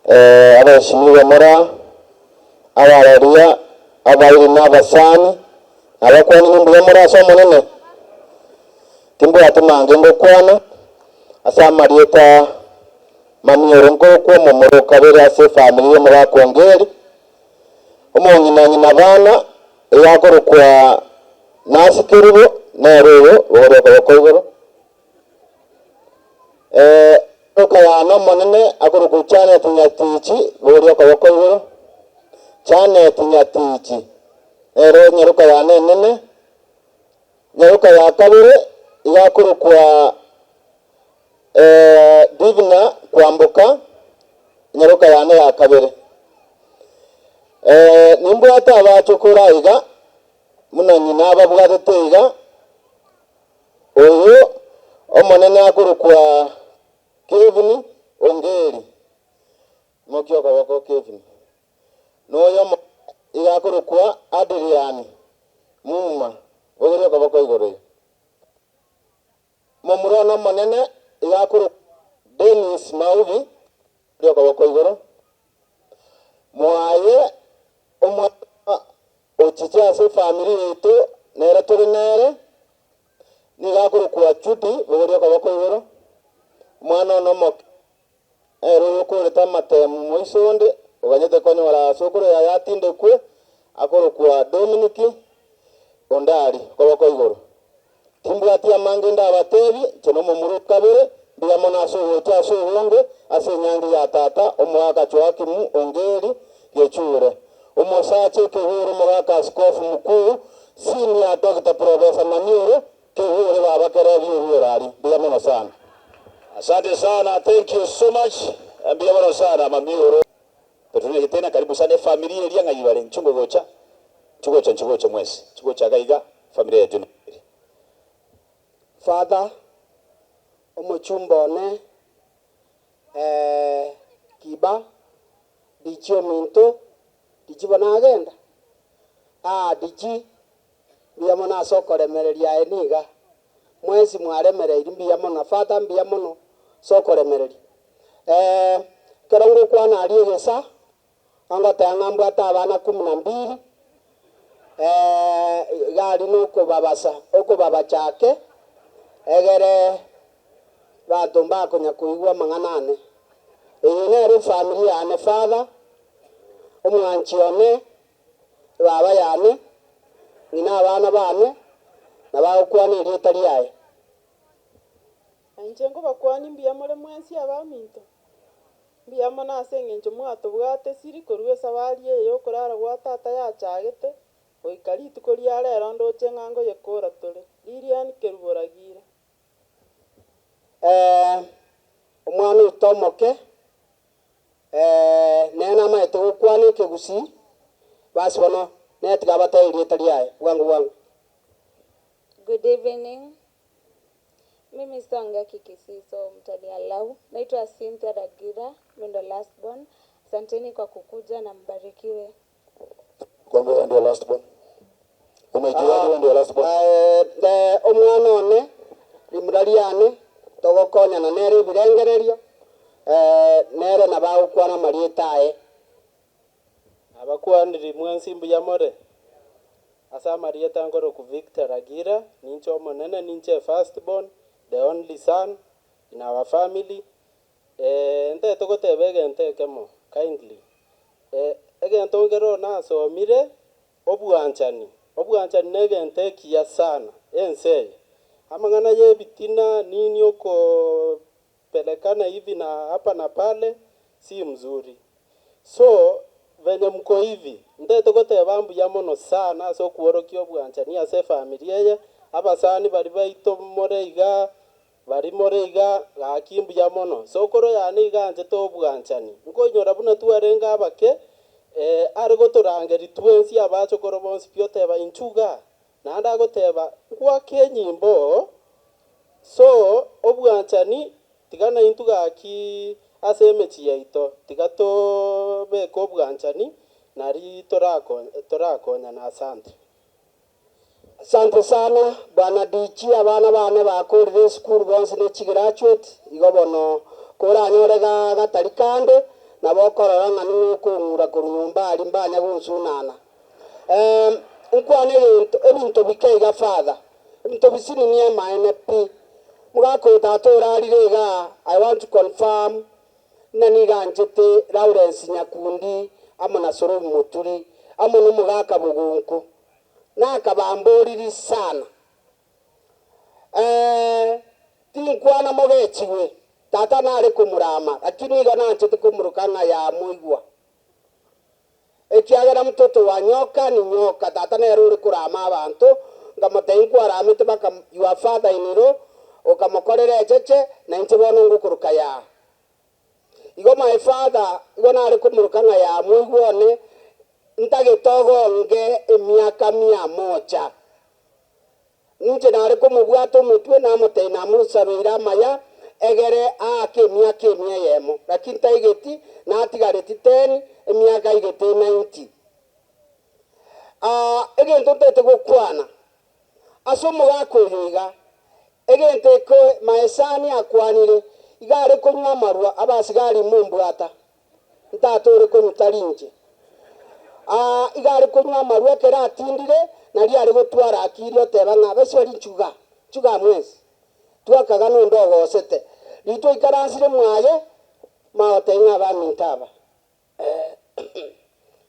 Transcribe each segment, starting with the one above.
Abasimiwa mora, abararia, abairi na abasani, nabakwanire mbuya more ase Omonene. Timbwati mange ngokwana ase amarieta mamioro nkorokwa omomura o kabere ase efamiri y'omogaka Ongeri, omong'ina ng'ina bana eyakorokwa Nancy Kerubo, nere oyo bogoria okoboko igoro. Eroka yane omonene akorokwa Janet Nyatichi, bogoria okoboko igoro. Janet Nyatichi, nere nyaroka yane enene. Nyaroka ya kabere iga akorokwa Divina Kwamboka, nyaroka yane ya kabere. Nimbwate abachokoro aiga, buna ng'ina ababwatete iga, Oyo omonene akorokwa Kevin Ongeri, imokia okoboko Kevin. Na oyo omoke iga akorokwa Adrian Muma, bogoria okoboko igoro iga. Momura one omonene iga akorokwa Dennis Maubi, bogoria okoboko igoro. Mwaye omwana ochiche ase efamiri yaito nere tore nere, nigo akorokwa Judy, bogoria okoboko igoro. Omwana one omoke nere oyokorete amatemu moiso onde, oganyete konyora sokoro yaye atindekwe, akorokwa Dominic Ondari, okoboko igoro. Timbwati amange ndabateebie, inche nomomura o kabere, mbuya mono ase ogocha ase obonge ase enyangi ya tata, omogaka Joakimu Ongeri Gechure, omosacha ekegoro omogaka Askofu Mkuu, Senior Doctor Professor Mamioro Kegure baba kerebi oruo orari. Mbuya mono sana. Asante sana, thank you so much. Mbuya mono sana Mamioro. Petrina Getena karibu sana efamiri eria ng'ai bare nchungo gocha nchugocha nchugocha mwensi nchugocha iga iga familia ya John Ongeri. Father, omochumba one, Kiba, Dichi ominto, Dichi bono agenda? Aa Dichi, mbuya mono ase okoremereria aye niga, mwensi mwaremereirie mbuya mono, Father mbuya mono ase okoremereria. Ekero ngokwana aria egesa, Ngoteba ng'a mbwate abana kumi na mbili, iga aria nokobabasa, okobabacha ake, egere abanto mbakonya koigwa amang'ana ane. Eye nere efamiri yane, father, omwanchi one, ebaba yane, ng'ina abana bane, nabo agokwana erieta riaye. Na inche nkobakwania mbuya more mwensi abaminto. Mbuya mono ase engencho mwatobwate siri korwa esabari eye y'okorara gwa tata yachagete, goika rituko ria rero ndoche ng'a ngoyekora tore. Lilian Kerubo Ragira. Omwana oito omoke, nere namaete gokwana ekegusii, basi bono nere tiga abatebie erieta riaye bwango bwango. Good evening. Mimi sitaongea Kikisii so mtaniallow. Naitwa Cynthia Ragira, mimi ndo last born. Asanteni kwa kukuja na mbarikiwe. Kwamba wewe ndio last born. Umejuaje wewe ndio last born? Omwana one, rimura riane, togokonyana nere ebirengererio, nere nabo agokwana amarieta aye. Nabakwaniri mwensi mbuya more? Ase amarieta nkorokwa Victor Agira, ninche omonene, ninche first born, the only son in our family. Ntagete goteba egento ekemo kindly, egento nkere nasomire, obwanchani, obwanchani na egento ekiya sana ense eye. Amang'ana ya ebitina nini okopelekana hivi na hapa na pale si mzuri. So, venye mko hivi, ntagete goteba mbuya mono sana ase okworokia obwanchani ase efamiri eye, abasani baria baito more igaa, baria more igaa, gaki mbuya mono. Sokoro yane iga anchete obwanchani, nkoinyora buna twarenge abake, are gotorangeria twensi abachokoro bonsi pi oteba inchu igaa, naende agoteba ngwake enyimbo, so obwanchani Tiga naintwe gaki ase emechie yaito, tiga tobeke obwanchani, nari torakonyane. Asante. Asante sana bwana DG abana bane bakorire esukuru bonsi ne chigraduate igo bono koranyore gatari kande. Nabo okorora ng'a ning'o okong'ura korwa nyomba aria mbanya gonsunana. Eeh, nkwane egento, ebinto bike iga Father, ebinto bisinini amaene pi. Mogaka oyo tata orarire igaa, I want to confirm ng'a nigo anchete Lawrence Nyakundi amo na Sorobi Moturi, amo nomogaka Bogonko. Nakabamboriri sana. Ee, tinkwana mogechigwe, tata nare komorama, lakini nigo nanchete komoroka ng'a yamoigwa. Ekiagera mtoto wa nyoka ni nyoka, tata nere ore korama abanto, nkamotebia nkwaramete baka your father in law, okamokorera echeche, na inche bono ngokoroka yaa. Igo my father, igo nare komoroka ng'a yamoigwa one, ntagete ogonge emiaka mia moja. Inche nare komobwata omotwe, namotebia, Namosabeire amaya, egere aake emiaka emia eyemo, lakini taigeti, natigareti ten, emiaka aigete ninety. Aa, egento ntagete gokwana ase omogaka oyo iga, egento eke my son akwanire, iga are konywa amarwa, abasigari mombwata. Ntata ore konywa tari inche. Aa, iga are konywa amarwa ekero atindire, nario are gotwara akiri oteba ng'a abaisraeli nchuga, nchuga mwensi, twakaga nonde ogosete. Riria twaikaransire mwaye, magotebia ng'a abaminto aba, eh,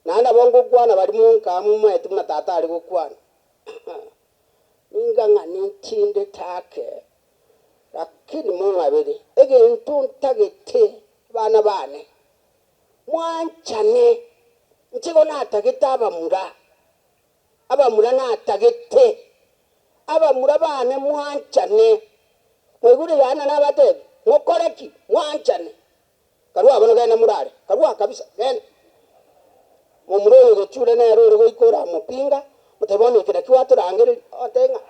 naende nabo ngokwana baria monka momaete buna tata are gokwana, ninga ng'a nintindete ake, Lakini mong'abere egento ntagete, abana baane, mwanchane. Inche igo natagete abamura, abamura natagete, abamura baane mwanchane. Mwaigure Yohana nabatebia, Mokore ki? Mwanchane. Karue bono genda morare, karue kabisa, genda. Momura oyo gechure nere ore goika oramopinga, omotebi bono eke nakio gwatorangereria, ogoteba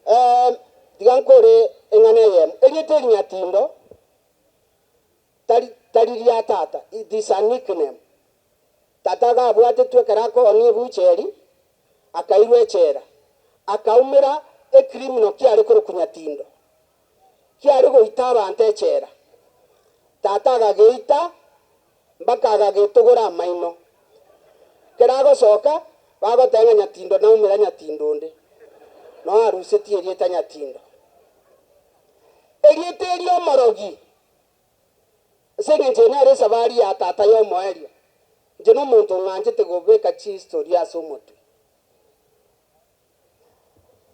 ng'a tiga nkore eng'ana eyemo. Erieta eri Nyatindo, tari tari ria tata, it is a nickname. Tata iga abwatetwe ekero akoonia ebucheri, akairwa echela, akaumera ecriminal kiare korokwa Nyatindo. Kiare goita abanto echela. Tata agageita mpaka agagetogora amaino. Ekero agosoka, bagoteba ng'a Nyatindo naumera Nyatindo onde. Noo arusetie erieta Nyatindo. Erieta eri omorogi, ase engencho eye nere esabari ya tata y'omoerio. Inche nomonto ong'anchete gobeka chihistory ase omotwe.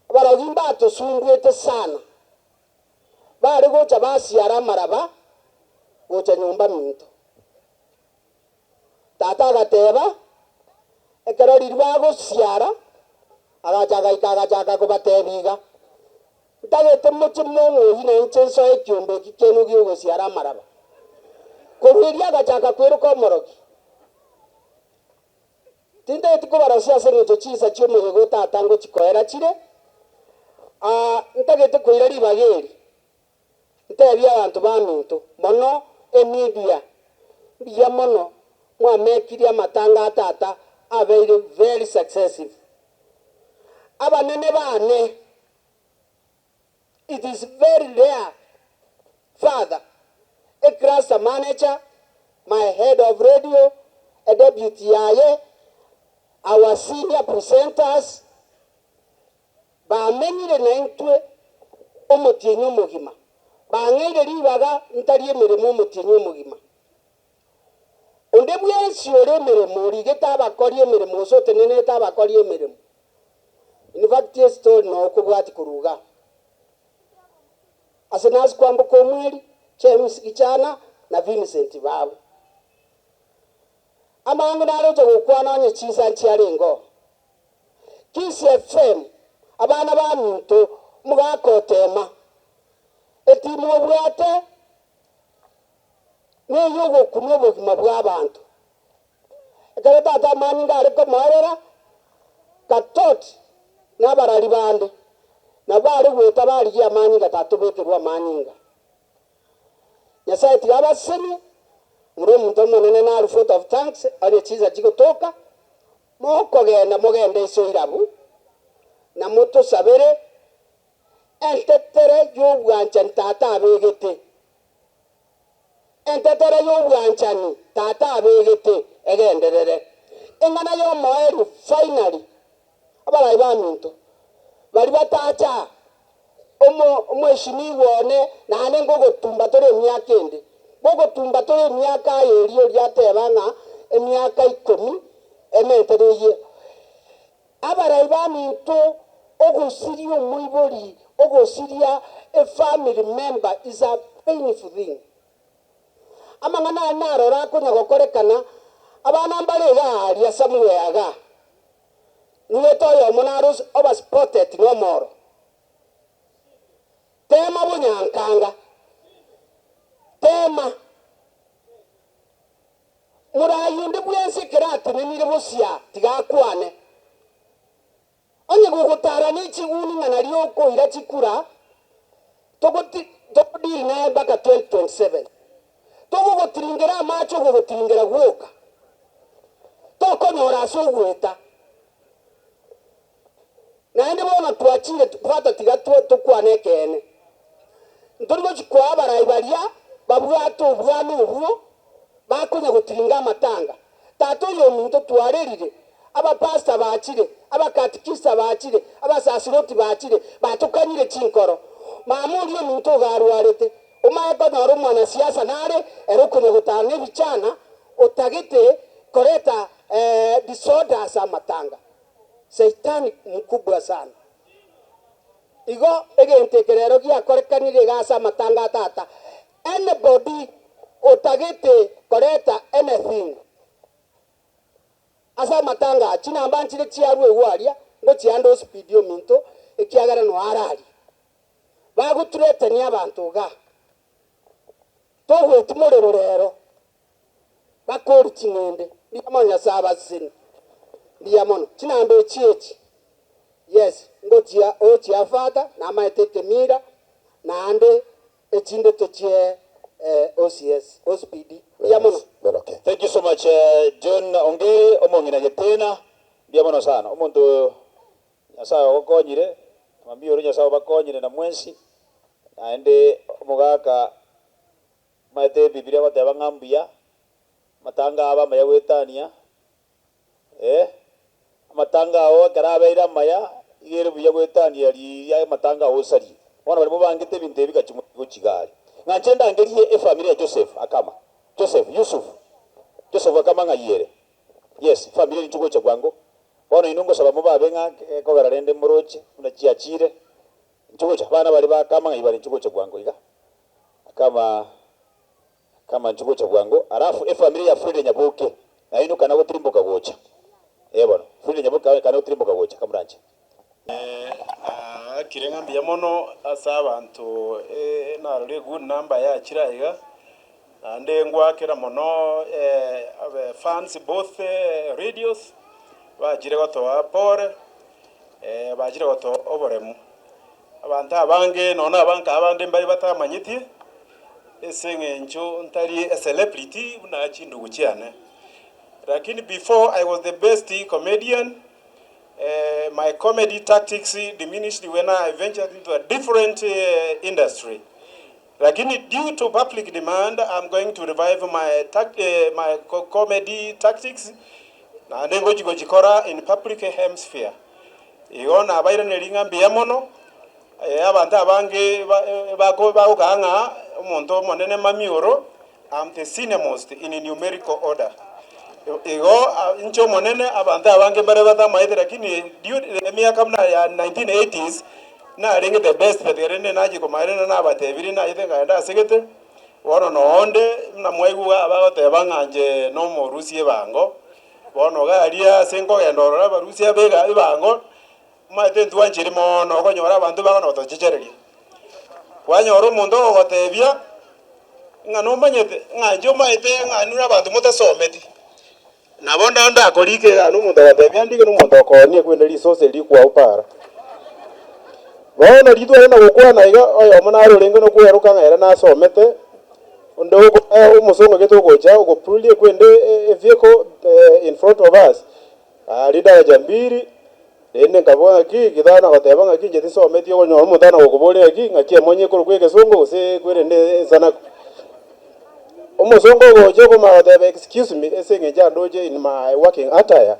Abarogi mbatosumbuete sana, bare gocha basiara amaraba gocha nyomba minto. Tata agateba, ekero riria bagosiara, agacha agaika agachaka kobatebia iga, Ntagete moche mong'oyie na inche nsoe ekiombe eki kiaino gi'ogosiara amaraba. Korwa erio agachaka kweroka omorogi. Tintageti kobarosia ase engencho chinsa chi'omoyega o tata ngochikoera chire, aa, ntagete koira ribaga eri, ntebie abanto baminto, mono emedia, mbuya mono mwamekirie amatanga a tata abeire very successive. Abanene bane, it is very rare father, a cluster manager, my head of radio, a deputy yaye, our senior presenters, bamenyire naintwe omotienyi omogima, bang'eire ribaga ntari emeremo omotienyi omogima. Onde bwensi ore emeremo origete abakori emeremo gose otenenerete abakori emeremo, in fact estori noo okobwatia korwa igaa. Ase nase kwamboka omweri, James Gichana na Vincent Babu. Amange naroche gokwana onye chinsa nchiarenge oo. Kisii FM, abana baminto omogaka otema, etimu obwate ney'ogokunwa obogima bw'abanto. Ekero tata amanyinga are komoerera, Katot na abarari bande nabwo bare goeta barigia amanyinga tatobekerwa amanyinga. Nyasae tiga abasesenie, more omonto omonene naru vote of thanks onye chinsa chigotoka, mokogenda mogende iso irabu, na motosabere entetere y'obwanchani tata abegete. Entetera y'obwanchani tata abegete egenderere. Eng'ana y'omoerio finally, abarai baminto, baria batacha omo omweshimiwa one naende ngogotumba tore emiaka ende, ngogotumba tore emiaka aye eria oria ateba ng'a emiaka ikomi ementere eyio. Abarai baminto, ogosiria omoibori, ogosiria a family member is a painful thing. Amang'ana aya naroro akonya gokorekana, abana mbare iga aaria somewhere igaa, niwete oyomo naro oba spotted nomoro. Tema bonyankanga, tema. Morai onde bwensi ekero atenenire bosia, tiga akwane. Onye gogotara ne chiguni ng'a nario okoira chikura, togoti togodeal naye mpaka 2027. Togogotiringera amache ogogotiringera gwoka, tokonyora ase ogoeta. Naende bono twachire bwata tiga tokwane ekeene. Ntori gochia koa abarai baria babwate obwami obwo bakonya gotiringa amatanga. Tata oyominto twarerire, abapastor bachire, abakatikista bachire, abasasiroti bachire, batokanyire chinkoro. Mama oria ominto iga arwarete, omaye konyora omwanasiasa nare ere okonya gotara nebichana otagete koreta disorder ase amatanga. Saitani mkubwa sana. Igo egento eke rero giakorekanire iga ase amatanga a tata, anybody otagete koreta anything ase amatanga aya, chinamba nchire chiarwe igwo aria, ngochiande ospeed ominto, ekiagera noe araria. Bagoturetania abanto igaa. Togoeti morero rero, Bakori ching'ende, mbuya mono Nyasae abasesenie. Mbuya mono. Chinamba echi echi, yes, ngochia ochia father, namaete ekemira, naende echinde tochie OCS, OCPD. Mbuya mono. Thank you so much John Ongeri omong'ina Getena, mbuya mono sana. Omonto oyo Nyasae ogokonyire, mambia oria Nyasae obakonyire na mwensi, naende omogaka Omanyete Ebibilia egoteba ng'a mbuya amatanga abo amaya goetania, ee, amatanga ao ekero abeire amaya, iga ere buya goetania riria amatanga ao osarie. Bono baria mobangete ebinto ebi gachia gochia iga aria. Ng'a inche ndangerie efamiri ya Joseph akama, Joseph, Yusuf, Joseph akama ng'ai ere? Yes, efamiri eye inche gocha bwango. Bono inwe ngosaba mobabe ng'a ekogera rende moroche buna chiachire, inche gocha, abana baria bakama ng'ai bare inche gocha bwango iga. Kama kama inche gocha bwango alafu efamiri ya Frida Nyaboke nainwe kana gotirimboka gocha eh bono Frida Nyaboke kana gotirimboka gocha kamoranche. Naakire ng'a mbuya mono ase abanto narorire egood number yachire aiga, naende ngwakera mono abe fans both radios bachire gotoa pore, bachire gotoa oboremu. Abanto abange, nonya na abanto abande mbare batamanyeti, ase eng'encho ntari a celebrity buna chindugu chiane. Lakini before I was the best comedian, my comedy tactics diminished when I ventured into a different industry. Lakini due to public demand, I'm going to revive my, my comedy tactics, naende ngochi gochikora in public hemisphere. Igo nabairanerie ng'a mbuya mono, abanto abange bagokaa ng'a omonto omonene mami oro, I'm the senior most in numerical order. Igo inche omonene abanto abange mbare batamaete lakini due emiaka buna ya 1980s narenge the best but rende nachia komanya rende nabatebirie nachete nkaenda asegete, bono nonde buna mwaigwa bagoteba ng'a inche nomorusia ebango. Bono iga aria ase nkogenda ororo abarusia b'ega ebango, omanyete ntwanchire mono okonyora abanto bagona gotochechereria. Kwanyora omonto ogogotebia, ng'a nomanyete, ng'a inche omanyete ng'a inwe abanto motasometi. Nabo nda ndakorike iga na omonto agotebia ndike na omonto okoonia kwende risosa eri rikwao para. Bono riria twarenda gokwana iga, oyomo nare orenge nokweroka ng'a ere nasomete. Onde omosongo gete ogocha ogopururia ekwende evehicle in front of us, aria daraja mbili, rende nkabua ng'aki, gitana goteba ng'aki inche tisometi okonyora omonto ana gokoboria ng'aki, ng'aki emonye ekorokwa egesongo gose kwerende ensanaku. Omosongo ogocha okomanya goteba excuse me ase eng'encho andoche in my working attire,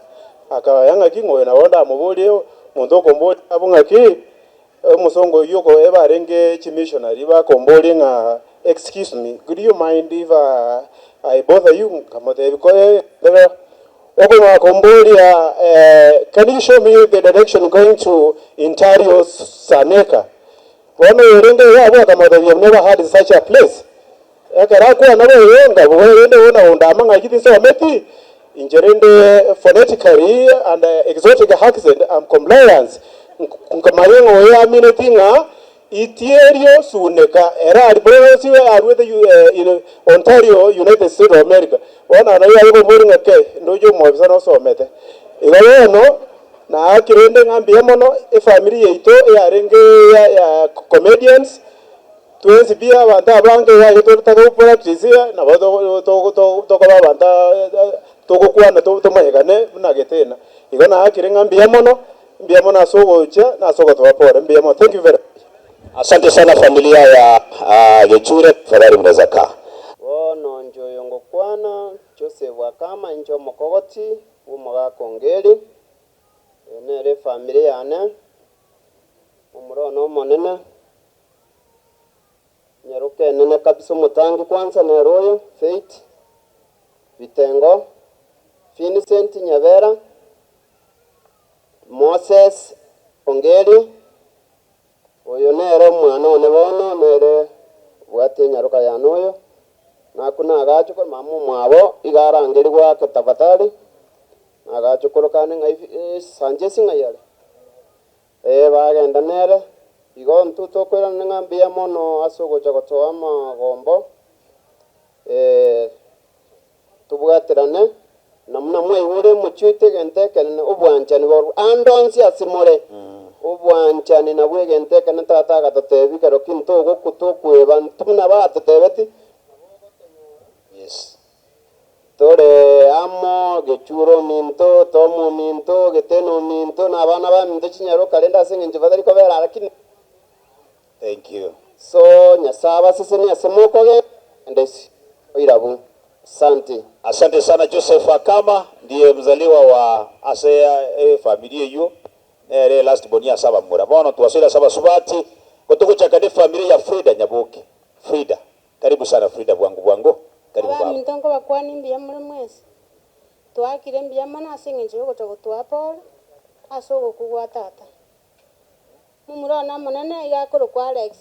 akaya ng'aki ng'a oyo nabo ndamoborie omonto okomboria abwo ng'aki, omosongo oyio oko ebe arenge chimissionary bakomboria ng'a excuse me, could you mind if I bother you, nkamotebia koe endelea. Okomanya komboria can you show me the direction going to Ontario Saneka, bono oyorenge iga abwo akamotebia I've never heard such a place. Ekero akwana boigo, nkabuga erinde buna onde amang'achi tinsometi, inche rende phonetically and exotic accent am compliance, nkamanya ng'a oyo amineti ng'a itierio suneka ere aria bonsi aruete in Ontario, United States of America. Bono nario aye koboria ng'a kei, ndoche omwofisa nosomete. Igo bono naaki rende ng'a mbuya mono efamiri yaito eyarenge ya ya comedians. Twensi pi abanto abange iga iga tore togo practice nabo tokoba abanto togokwana tomanyekane buna getena. Igo naakire ng'a mbuya mono, mbuya mono ase ogocha na ase ogotoa pore, mbuya mono. Thank you very much. Asante sana familia ya Gechure, tafadhali mnaweza kaa. Bono inche oyo ngokwana, Joseph Akama, inche omokogoti bw'omogaka Ongeri, eye nere efamiri yane, omura one omonene. Nyaroka enene kabisa omotangi kwanza nere oyo, Faith Bitengo, Vincent Nyabera, Moses Ongeri, oyo nere omwana one bono, nere obwate enyaroka yane oyo, nakwo nagachokora mama omwabo iga arangerigwe ake tafadhali, nagachokoro kane ng'ai Sanchez ng'ai are? Ee, bagenda nere. Igo intwe tokoirana ng'a mbuya mono ase ogocha gotoa amagombo, ee, tobwaterane, na buna mwaigure omochie oito egento ekenene, obwanchani borwe ande onsi ase more. Obwanchani nabwo egento ekenene Tata agatotebia ekero ki ntogokwa tokweba, intwe buna batotebeti, Yes. Tore amo, gechure ominto, Tomu ominto, Getena ominto, na abana baminto chinyaroka, rende ase engencho batari kobera lakini. Thank you. So Nyasae abasesenie ase mokogenda ase oirabu. Asante. Asante sana Joseph Akama ndiye mzaliwa wa ase efamiri eywo nere last born ase abamura bono twasoire ase abasubati ko togochaka ne famiri ya Frida Nyaboke Frida Karibu sana Frida bwango bwango karibu baba. Abaminto nkobakwanie mbuya more mwensi. Twaakire mbuya mono ase engencho y'ogocha gotoa pole ase ogokwa gwa tata. Momura one omonene iga akorokwa Alex.